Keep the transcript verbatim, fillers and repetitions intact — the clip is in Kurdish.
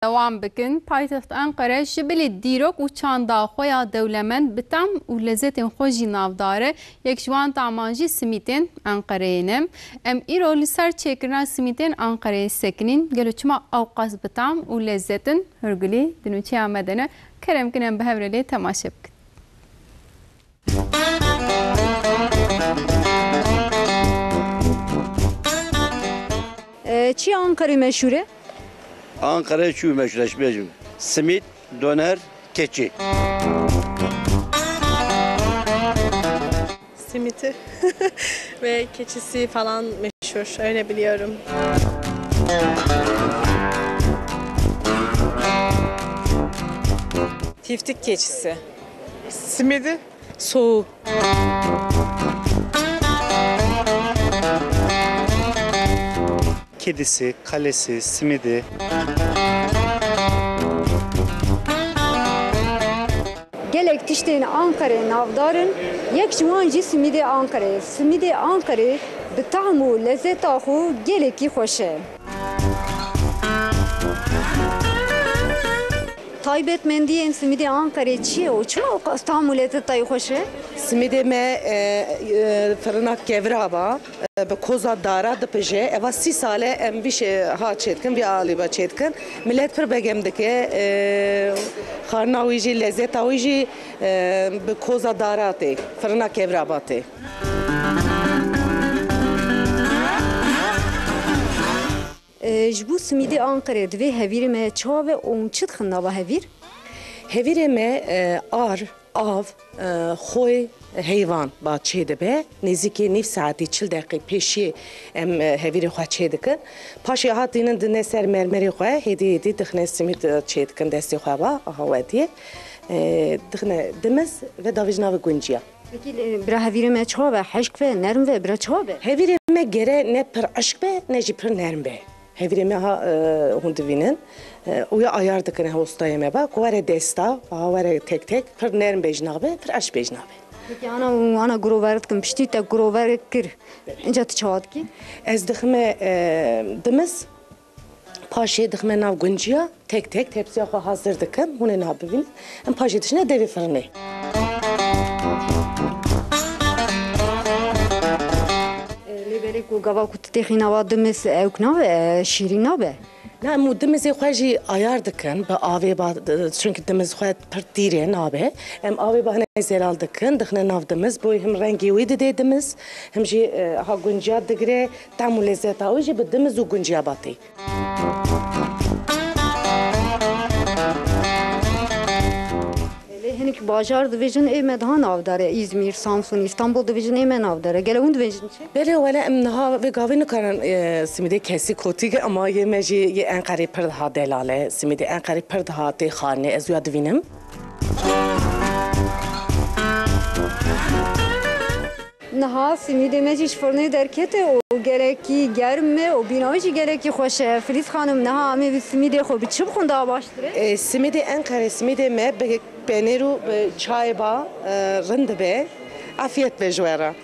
dewam bikin. Paytext Enqere ji bilî dîrok û çanda xwe ya dewlemend bi tam û lezzetên xwe jî navdar e. Yek ji wan taman jî simîtên Enqereyê ne. Em îro li ser çêkirina simîtên Enqereyê sekinîn. Gelo çima ewqas bi tam û lezzet in? Hurgulî di nûçeya me de ne. Kerem kin em bi hev re lê temaşe bikin. Ee, çi Ankara'yı meşhure? Ankara'yı çi meşhure, bêjim. Simit, döner, keçi. Simiti ve keçisi falan meşhur, öyle biliyorum. Tiftik keçisi. Simidi. Soğuk. Kedisi, kalesi, simidi. Gelek tiştên Anqerê navdar in, yek ji wan jî simîdê Anqerê. Simîdê Anqerê bi tahm û lezeta xwe gelekî xweş e. Taybetmendiyên simîdê Anqerê çi ye û çima ew qas tahm û lezeta wî xweş e? Simîdê me, e, e, firina kevira ba, e, bi koza dara dipije. Eva sî sal e em vî şe-, ha çêdikin, vî alî ba çêdikin. Milet pir begem dike, e, xwarina wî jî, lezeta wî jî, e, bi koza dara tê, firina kevira ba tê. E, ji bo simîdê Anqerê divê hevîrê me çawa be û çi dixin nava hevîr? Hevîrê me, e, ar, av, e, xwê, heyvan ba çêdibe. Nêzîkî nîv saetî, çil deqî pêşiyê em, e, hevîrê xwe çêdikin. Paşê hatînin dine ser mermerê xwe, hêdî hêdî dixine simîd, e, çêdikin destê xwe ba, aha wediye. E, dixine dimiz ve davêjina ve gunciya. Pekî, lê bira hevîrê me çawa be? Hişk be, nerm be, bira çawa be? Hevîrê me gere ne pir hişk be, ne jî pir nerm be. Hevîrê me ha, e, hûn divînin. E, û ya ayar dikin, ha, ustayê me ba, ku were desta, ha, were tek tek, pir nerm be ji nav be, pir hişk be ji nav be. Pekî, ana, ana girover dikin, piştî te girover kir. Înca tu çawa dikî? Ez dixime, e, dimiz, Paşê dixime nav gunciya, tek tek tepsiya xwe hazir dikim, hûn ê niha bibînin. Em paşê dişine devê firinê. Lê belê ku gava ku tu têxî nava dimiz ewk nabe, şîrîn nabe? Na, em û dimizê xwe jî ayar dikin, bi avê ba, çunkî dimiz xwe pir dîr e, nabe. Em avê ba hine zelal dikin, dixine nav dimiz, bo him rengê wî dide dimiz, him jî, e, ha gunciya digire, tam û lezeta wî jî bi dimiz û gunciya ba tê. Lê hinek bajar dibêjin ê me daha navdar e. Îzmîr, Samsun, Îstanbul dibêjin ê me navdar e. Gelo hûn dibêjin çi? Belê wele em niha vê gavê nikarin, e, simîdê kesî kotî ke, ama yê me jî yê Enqerê pir daha delal e. Simîdê Enqerê pir daha tê xwarinê, ez wiya divînim. Niha simîdê me jî ji firnê derkete û gelekî germ e û bîna wî jî gelekî xweş e. Filîz xanim, niha em ê bi simîdê xwe bi çi bixwin daha baştir e? E, simîdê Enqerê, simîdê me bi penêr û bi çayê ba, e, rind dibe. Afiyet be ji we re.